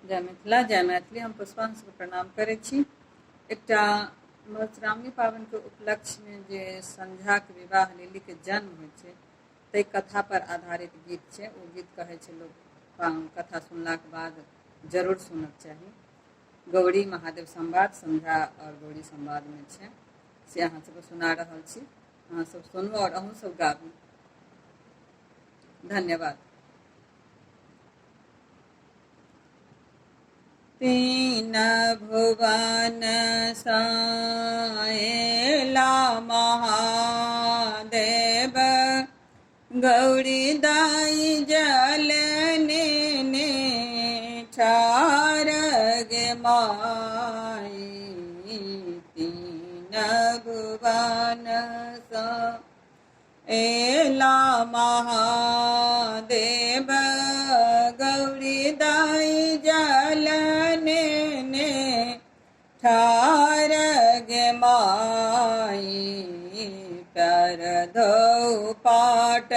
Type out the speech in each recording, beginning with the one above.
जय मिथिला जय मैथिली। हम पुष्पांश के प्रणाम करै छी। एकटा मधुश्रावणी पाबनिके उपलक्ष्यमे जे संझाके विवाह लिलीके जन्म होइ छै ताहि कथा पर आधारित गीत छै। ओ गीत कहै छै लोक कथा सुनलाके बाद जरूर सुनक चाही। गौरी महादेव संवाद संझा और गौरी संवादमे छै, से अहाँ सबके सुना रहल छी। अहाँ सब सुनू और अहूँ सब गाबू। धन्यवाद। तीन भुवन साएला महादेव गौरी दाई जल ने ठार गे माई। तीन भुवन सा एला महादेव गौरी दाई जल ने ठार गे माई। प्यार धो पाट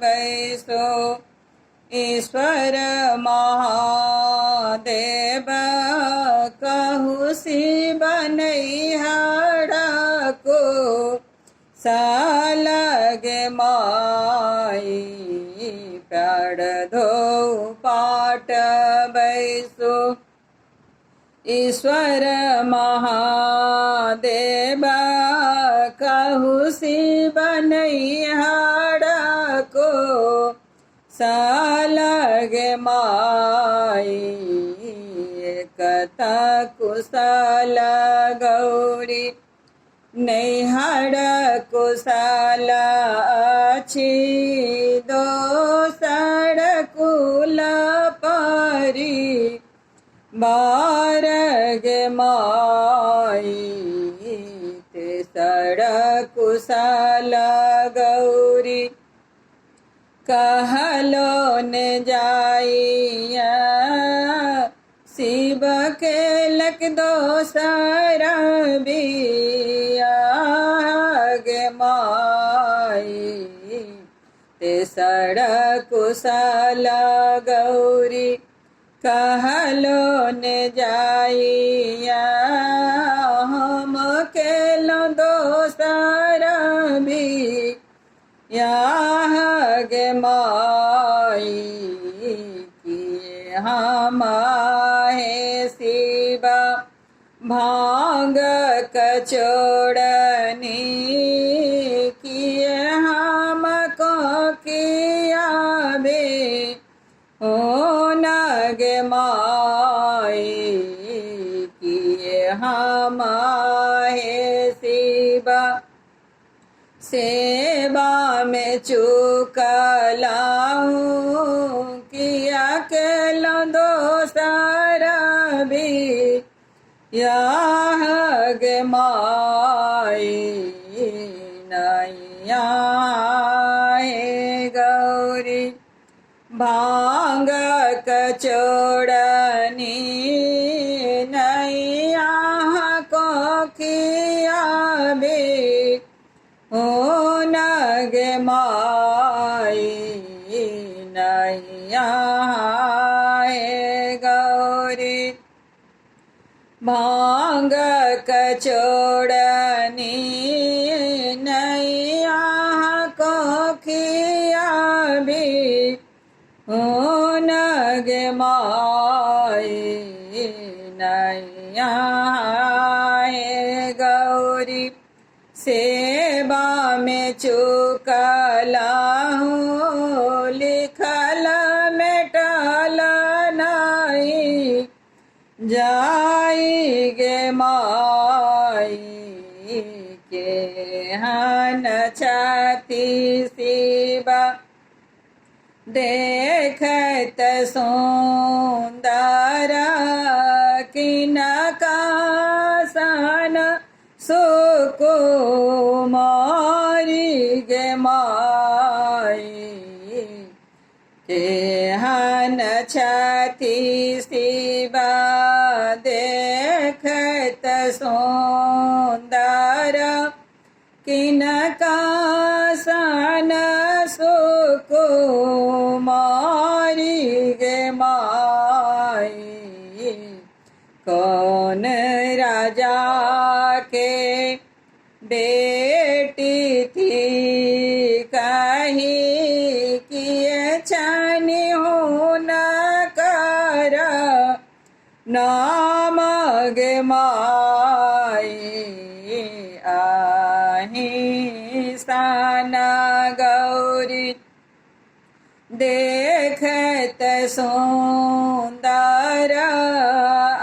बैसो ईश्वर महादेव कहु शिव नैहर को सालग माई। प्यार धो पाट बैसो ईश्वर महादेव कहु शिव नैहर को सालग माई। एकता कुशल गौरी नैहर कुशल अछि, दोसर कुल परी बार गे माई। तेसर कुशल गौरी कहलो न जाइया, शिव केलक दोसर बियाह गे माई। तेसर कुशल गौरी कहलो न जाइया, हम केलो दोसर बियाह गे माई। किए हम हे शिवा भांग कचोड़नी, किए हम को किया बे हो नगे माई। किए हम हे शिवा सेवा में चुकलाहूँ, किया केलो दोसर बियाह गे माई। नैया हे गौरी भांग कचोड़नी, नैया को किया बे हो नगे माई। नैया हे गौरी भांग कचोड़नी, नैया को खिया बे हो नगे माई। नैया हे गौरी सेवा में चुकलाहूँ, लिखल मेटल नहीं जाई गे माई। के हन छाती शिवा देखत सुंदर, किनका सन सुकुमारी गे माई। केहन छथि शिवा देखत सुंदर, किनका सन सुकुमारी गे माई। कौन राजा के बेटी थी कही किए छनि हुनकर नाम गे माई। अहीं सन गौरी देखत सुन्दर,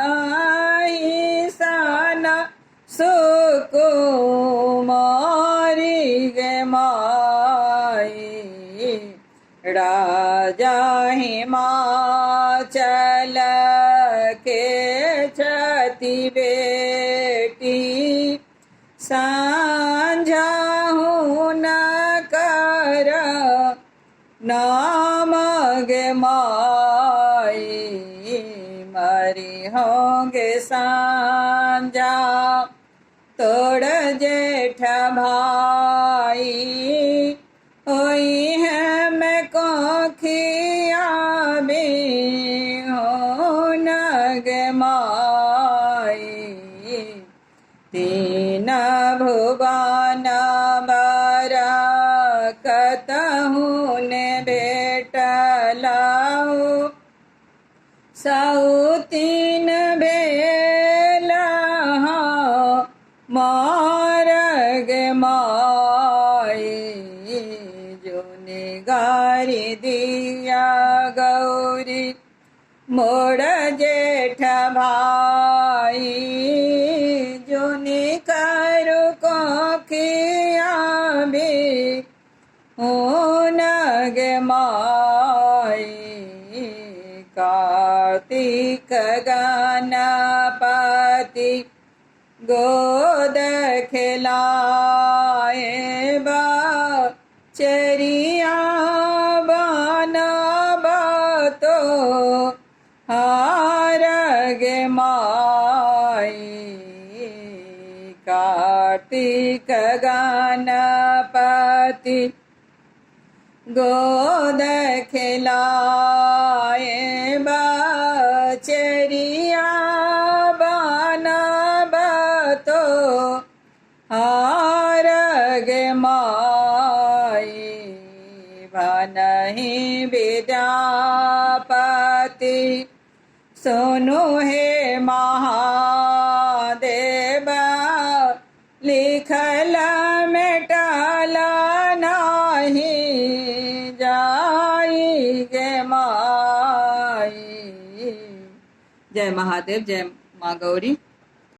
अहीं सन सुकुमारी गे माई। राजा हिमाचल के छथि बेटी, साँझा हुनकर नाम गे माई। मरी होंगे साँझा तोड़ जेठ भाई, होई है मैं कोखिया बिहोन गे माई। तीन भुवन बरकतहु ने भेटलहु, सौतीन भेल मार गे माई। जोनि गारी दिया गौरी मोर जेठ भाई, जोनि करू कोखिया बिहोन गे माई। कार्तिक गणपति गोद खिलाए, चरिया बनबतो हार गे माई। कार्तिक गणपति गोद खिलाए, बचरिया बनबतो हार गे माई। भनहि विद्यापति सुनु हे महादेव, लिखल मेटल नाही जाई गे माई। जय महादेव, जय माँ गौरी।